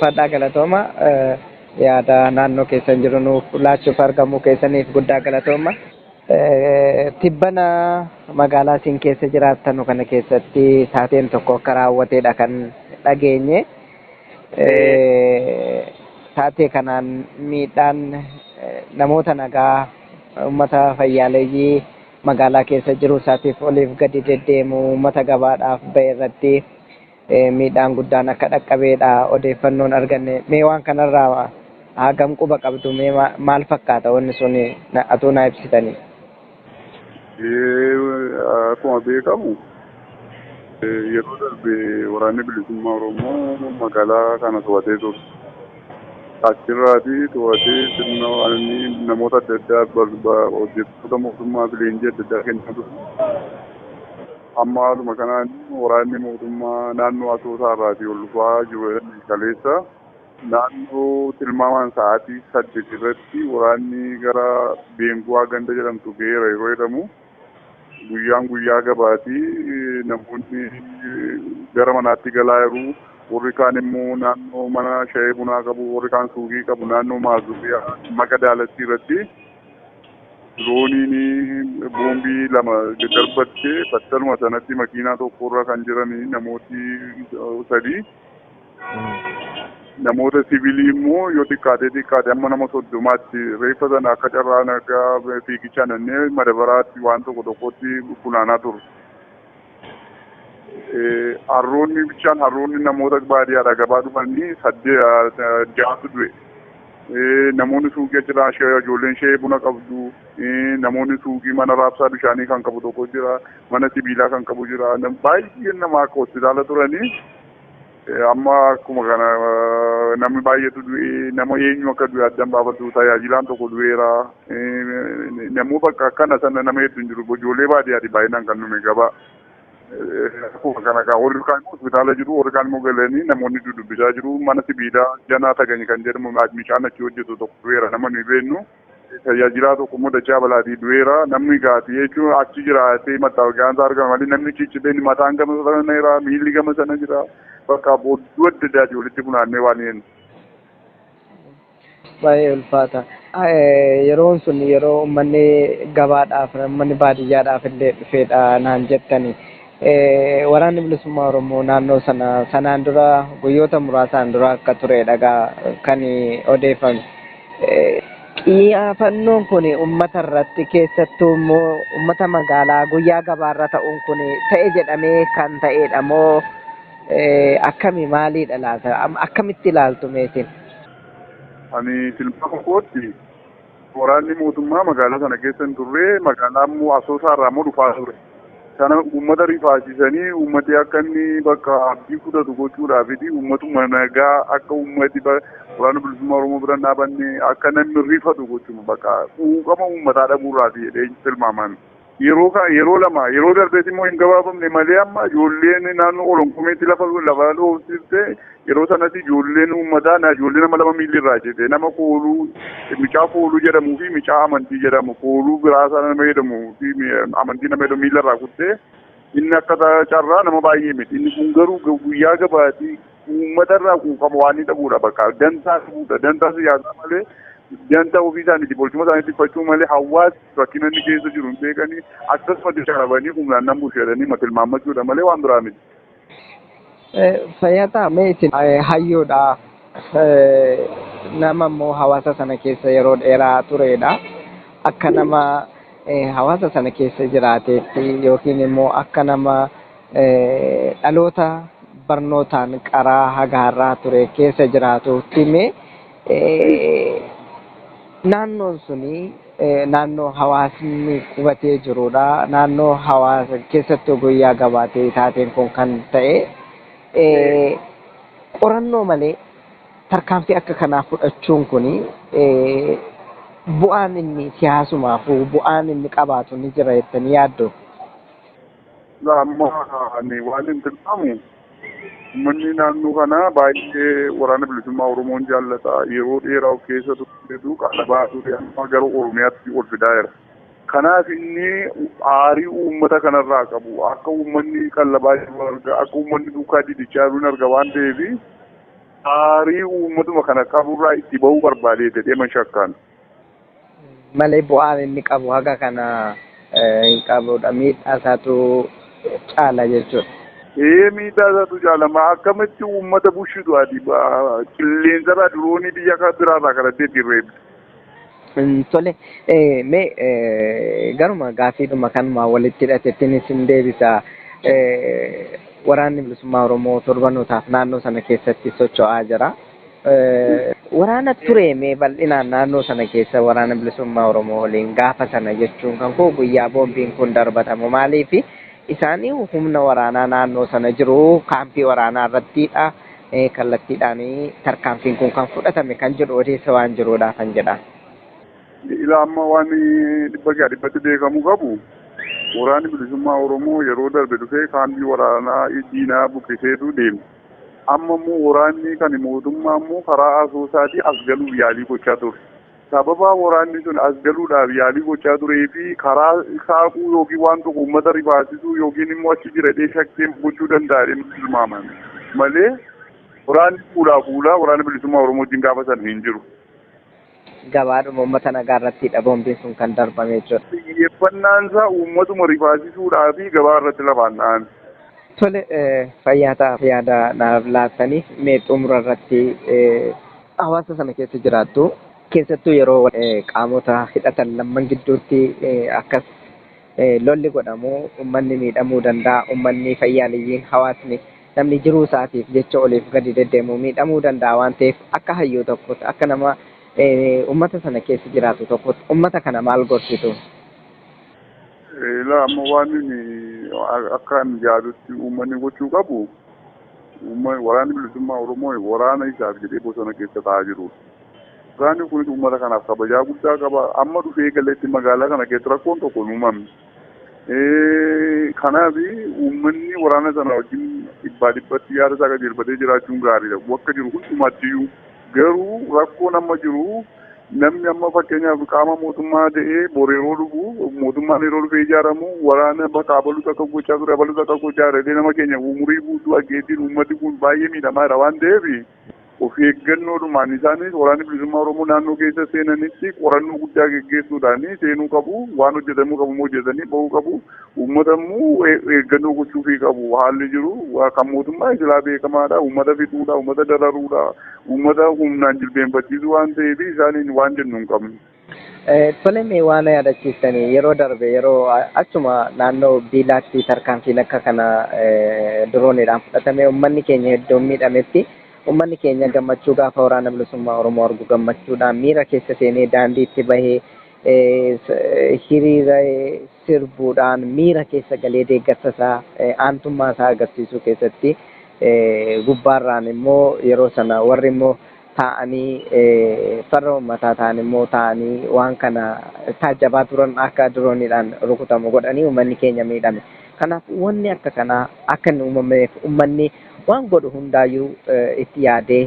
Ulfaadhaa, galatooma. Yaada naannoo keessan jiru nuuf laachuuf argamuu keessaniif guddaa galatooma. Tibbana magaalaa isin keessa jiraattanu kana keessatti taateen tokko akka raawwateedha kan dhageenye. Taatee kanaan miidhaan namoota nagaa, uummata fayyaaleeyyii magaalaa keessa jiru isaatiif oliif gadi deddeemu, uummata gabaadhaaf ba'e irratti miidhaan guddaan akka dhaqqabeedha odeeffannoon arganne. Mee waan kanarraa hagam quba qabdu? Mee maal fakkaata wanni sun, atuu naa ibsitanii? Akkuma beekamu, yeroo darbe Waraanni Bilisummaa Oromoo magaalaa kana to'atee ture. Achirraatii to'atee sirna namoota adda addaa, hojjettoota mootummaa fi leenjii adda addaa kennaa ture. Amma haaluma kanaan waraanni mootummaa naannoo Asoosaa irraatii ol dhufaa jiru kaleessa. Naannoo tilmaamaan sa'aatii 8 irratti waraanni gara Beenguwaa ganda jedhamtu ga'eera yeroo jedhamu, guyyaan guyyaa gabaatii, namoonni gara manaatti galaa jiru. Warri kaan immoo naannoo mana shayee bunaa qabu, warri kaan suuqii qabu, naannoo Maazuuriyaa maqa Daalattii irratti dirooniin boombii lama darbattee battaluma sanatti makiinaa tokkorra kan jiran namooti sadii, namoota siviilii immoo yoo xiqqaatee xiqqaate amma nama 30tti reeffa sana akka carraa nagaa fiigichaan nannee madabaraatti waan tokko tokkotti funaanaa turre. Harroonni bichaan, harroonni namoota baadiyyaadhaa gabaa dhufanii saddeet ja'atu du'e. Namoonni suuqii achirraa ijoolleen shee buna qabdu, namoonni suuqii mana raabsaa bishaanii kan qabu tokko jira, mana sibiilaa kan qabu jira. Baay'een nama akka hospitaala turanii amma akkuma kana namni baay'eetu du'e. Nama eenyu akka du'e addan baafatu, tajaajilaan tokko du'eera. Namoota bakka akkana sana nama hedduun jiru, ijoollee baadiyyaati baay'inaan kan dhume gabaa. Akkuma kana kaa warri kaan immoo hospitaala jiru, warri kaan immoo galanii namoonni dudubbisaa jiru. Mana sibiilaa Janaa Tagany kan jedhamu mucaan achi hojjetu tokko du'eera, nama nuyi beeknu. Tajaajilaa tokko immoo dachaa balaatii du'eera. Namni gaatii jechuun achi jiraatee mattaawaqaan isaa argama malee namni ciccitee mataan gama sana jira, miilli gama sana jira. Bakka odduu adda addaati walitti funaannee waan jennu. Baay'ee ulfaata. Yeroon sun yeroo uummanni gabaadhaaf, uummanni baadiyyaadhaaf illee dhufeedha naan jettani. Waraanni Bilisummaa Oromoo naannoo sana sanaan dura guyyoota muraasaan dura akka turedha kan odeeffame. Xiyyeeffannoon kun uummata irratti, keessattuu immoo uummata magaalaa guyyaa gabaarra ta'uun kun ta'e jedhamee kan ta'edha moo akkami, maaliidha laata? Akkamitti ilaaltu meetiin? Ani tilmaama kootti waraanni mootummaa magaalaa sana keessa hin turre, magaalaa immoo Asoosaa irraa immoo dhufaa ture. Sana uummata rifaasisanii uummati akka inni bakka abdii kutatu gochuudhaafiti, uummatuma nagaa akka uummati Waraana Bilisummaa Oromoo bira hin dhaabanne, akka namni rifatu gochuun, bakka quuqama uummataa dhabuurraati jedhee tilmaaman. Yeroo kana yeroo lama yeroo darbees immoo hin gabaabamne malee, amma ijoolleen naannoo Olonkomeetti lafa lafa dhoofsifte, yeroo sanatti ijoolleen uummataa ijoollee nama lama miilli irraa jette, nama Kooluu, micaa Kooluu jedhamuu fi micaa Amantii jedhamu, Kooluu Biraasaa nama jedhamuu fi Amantii nama jedhamu miilla irraa kuttee. Inni akka carraa nama baay'ee miti. Inni kun garuu guyyaa gabaatii uummata irraa quuqama waan inni dhabuudha, bakka dantaa dhabuudha, dantaa siyaasaa malee, dantaa ofii isaaniiti bolchuma isaanii tiffachuu malee hawaasa rakkina inni keessa jiru hin beekanii, akkasuma dicharabanii humnaan nan busheedhanii tilmaammachuudha malee waan biraa miti. Fayyataa, mee isin hayyuudha. Nama immoo hawaasa sana keessa yeroo dheeraa turedha. Akka nama hawaasa sana keessa jiraateetti yookiin immoo akka nama dhaloota barnootaan qaraa haga har'aa ture keessa jiraatutti, mee naannoon suni naannoo hawaasni qubatee jirudha. Naannoo hawaasa keessattuu guyyaa gabaatee taateen kun kan ta'e, qorannoo malee tarkaanfii akka kanaa fudhachuun kuni bu'aan inni siyaasumaaf bu'aan inni qabaatu ni jira jettanii yaaddu? Amma ani waan hin tilmaamu, uummanni naannoo kanaa baay'ee Waraana Bilisummaa Oromoon jaallata. Yeroo dheeraa of keessa turetu qalabaa ture, amma gara Oromiyaatti ol fidaa jira. Kanaaf inni aarii uummata kanarraa qabu, akka uummanni qallabaa jiru arga, akka uummanni duukaa didichaa jiru arga waan ta'eef Aarii uummatuma kana qaburraa itti bahuu barbaadee jedhee shakkaan. Malee bu'aan inni qabu haga kana hin qabudha. Miidhaa isaatu caala jechuudha. Ee, miidhaa isaatu caala. Akkamitti uummata bushitu ati qilleensarraa diroonii biyya biraarraa kadhattee ittiin reebde. Tole, mee garuma gaafiidhuma kanuma walitti hidhatettiin isin deebisa. Waraanni Bilisummaa Oromoo torbanootaaf naannoo sana keessatti socho'aa jira. Waraana ture mee bal'inaan naannoo sana keessa Waraana Bilisummaa Oromoo waliin gaafa sana jechuun kan koo guyyaa boombiin kun darbatamu maaliifi isaanii humna waraanaa naannoo sana jiru kaampii waraanaa irrattidha. Kallattiidhaan tarkaanfiin kun kan fudhatame kan jedhu odeessa waan jiruudha kan jedha. Ila amma waan dhibba ja'a dhibbatti beekamuu qabu, Waraanni Bilisummaa Oromoo yeroo darbe dhufee kaampii waraanaa diinaa buqqiseetu deeme. Amma immoo waraanni kan mootummaa immoo karaa Asoosaatii as galuuf yaalii gochaa ture. Sababa waraanni sun as galuudhaaf yaalii gochaa turee fi karaa saaquu yookiin waan tokko uummata rifaasisuu yookiin immoo achi jira jedhee shakkee gochuu danda'a tilmaaman malee waraanni fuulaa fuulaa Waraana Bilisummaa Oromoo wajjin gaafa sana hin jiru. Gabaadhuma uummata nagaa irrattidha boombiin sun kan darbame jechuudha. Xiyyeeffannaan isaa uummatuma rifaasisuudhaa fi gabaa irratti lafaan dha'an. Tole, fayyaa ta'aaf yaada naaf laattaniif. Mee xumura irratti hawaasa sana keessa jiraattu, keessattuu yeroo qaamota hidhatan lamman gidduutti akkas lolli godhamu uummanni miidhamuu danda'a, uummanni fayyaaliyyiin, hawaasni, namni jiruu isaatiif jecha oliif gadi deddeemu miidhamuu danda'a waan ta'eef, akka hayyuu tokkotti, akka nama uummata sana keessa jiraatu tokkotti, uummata kana maal gorsitu? Ilaa, amma waan inni akka ani yaadutti uummanni gochuu qabu, Waraanni Bilisummaa Oromoo waraana isaaf jedhee bosona keessa taa'aa jirudha. Waraanni kunis uummata kanaaf kabajaa guddaa qaba. Amma dhufee galeetti magaalaa kana keessa rakkoon tokko hin uumamne. Kanaaf uummanni waraana sana wajjin dhibbaa dhibbatti yaada isaa qajeelfatee jiraachuun gaariidha. Bakka jiru hundumattiyyuu garuu rakkoon amma jiru, namni amma fakkeenyaaf qaama mootummaa ta'ee bor yeroo dhufu, mootummaan yeroo dhufee ijaaramu, waraana bakka abaluutu akka gochaa ture, abaluutu akka gochaa ture, nama keenya umurii guutuu aggeettiin uummati kun baay'ee miidhamaa jira waan ta'eef, of eeggannoodhumaan isaanis Waraanni Bilisummaa Oromoo naannoo keessa seenanitti qorannoo guddaa geggeessuudhaan seenuu qabu. Waan hojjetamuu qabu hojjetanii bahuu qabu. Uummata immoo eeggannoo gochuufii qabu. Haalli jiru kan mootummaa silaa beekamaadha. Uummata fixuudha, uummata dararuudha, uummata humnaan jilbeenfachiisuu waan ta'eef isaaniin waan jennu hin qabnu. Tole, mee waan yaadachiistanii, yeroo darbe yeroo achuma naannoo Biilaatti tarkaanfiin akka kana dirooniidhaan fudhatame uummanni keenya hedduun miidhametti, uummanni keenya gammachuu gaafa Waraana Bilisummaa Oromoo argu gammachuudhaan miira keessa seenee daandiitti bahee hiriira sirbuudhaan miira keessa galee deeggarsa isaa, aantummaa isaa agarsiisuu keessatti, gubbaarraan immoo yeroo sana warri immoo taa'anii farra uummataa ta'an immoo taa'anii waan kana taajjabaa turan akka dirooniidhaan rukutamu godhanii uummanni keenya miidhame. Kanaaf wanni akka kanaa akka hin uumamneef uummanni waan godhu hundaayyuu itti yaadee,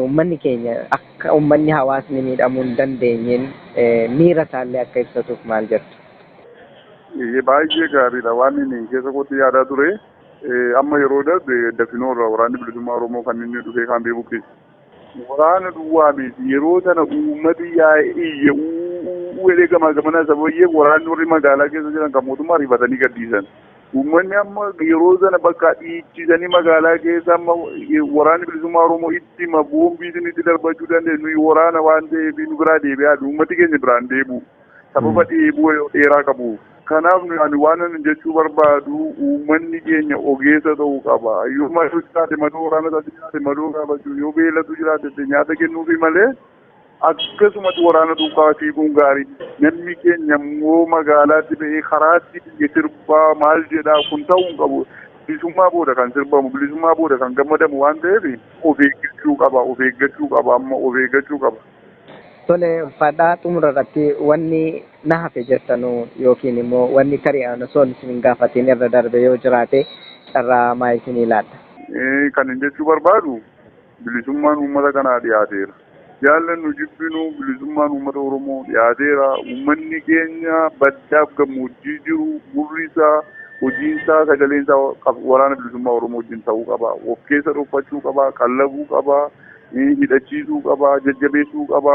uummanni keenya akka uummanni hawaasni miidhamuu hin dandeenyeen miira isaallee akka ibsatuuf maal jettu? Baay'ee gaariidha. Waan inni keessa kootti yaadaa ture, amma yeroo darbe dafinoorra Waraanni Bilisummaa Oromoo kan inni dhufee kaampii buqqise. Waraana duwwaa miti, yeroo sana uummati yaa'ee iyye uuu gamaa gamana sabayyee waraanni warri magaalaa keessa jiran kan mootummaa rifatanii gadhiisan. Uummanni amma yeroo sana bakka dhiichisanii magaalaa keessa amma Waraanni Bilisummaa Oromoo itti hima, boombii isin darbachuu dandeenyu, nuyi waraana waan ta'eef nu biraa deebi'aa, uummati keenya biraan deebi'u. Sababa dheebuu dheeraa qabu. Kanaaf ani waan ani jechuu barbaadu, uummanni keenya ogeessa ta'uu qaba. Yoo madoo jiraate madoo waraana isaatti jiraate madoo gaafachuu, yoo beelatu jiraate nyaata kennuufi malee akkasumatti waraana duukaa fiiguun gaarii. Namni keenya immoo magaalaatti ba'ee karaatti biyya sirbaa maal jedhaa, kun ta'uu hin qabu. Bilisummaa booda kan sirbamu, bilisummaa booda kan gammadamu waan ta'eef of eeggachuu qaba, of eeggachuu qaba, amma of eeggachuu qaba. Tole, ulfaadhaa. Xumura irratti wanni na hafe jettanuu yookiin immoo wanni tarii ani osoo isin hin gaafatiin irra darbe yoo jiraate carraa maa isin ilaalla? Kan hin jechuu barbaadu, bilisummaan uummata kanaa dhiyaateera. Jaallannu jibbinu, bilisummaan uummata Oromoo dhiyaateera. Uummanni keenya baddaaf gammoojjii jiru gurri isaa Hojiinsaa sagaleensaa waraana bilisummaa Oromoo wajjin ta'uu qaba. Of keessa dhokfachuu qaba, qallabuu qaba, hidhachiisuu qaba, jajjabeessuu qaba.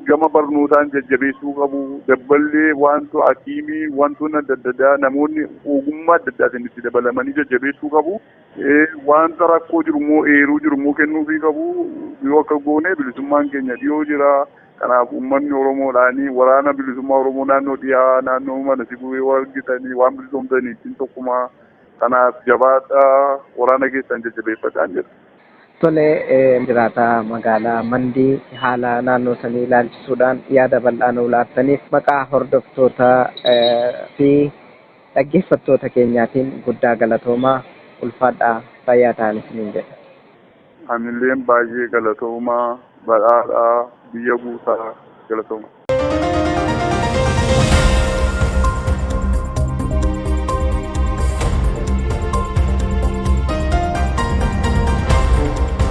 Gama barnootaan jajjabeessuu qabu. Dabballee wanto hakiimii wantoonni adda addaa namoonni ogummaa adda addaatiin itti dabalamanii jajjabeessuu qabu. Wanta rakkoo jiru immoo eeruu jiru immoo kennuufii qabu. Yoo akka goone bilisummaan keenya dhiyoo jira. Kanaaf uummanni Oromoodhaanii waraana bilisummaa Oromoo naannoo dhiyaa naannoo mana sibuu yoo argitanii waan bilisoomtanii ittiin tokkumaa. Kanaaf jabaadhaa waraana keessan jajjabeeffadhaan jedha. Tole, jiraataa magaalaa Mandii haala naannoo sanii ilaalchisuudhaan yaada bal'aa nuu laattaniif maqaa hordoftoota fi dhaggeeffattoota keenyaatiin guddaa galatoomaa, ulfaadhaa, fayyaa ta'an isiniin jedha. Anilleen baay'ee galatoomaa, badhaadhaa, biyya guutaa, galatooma.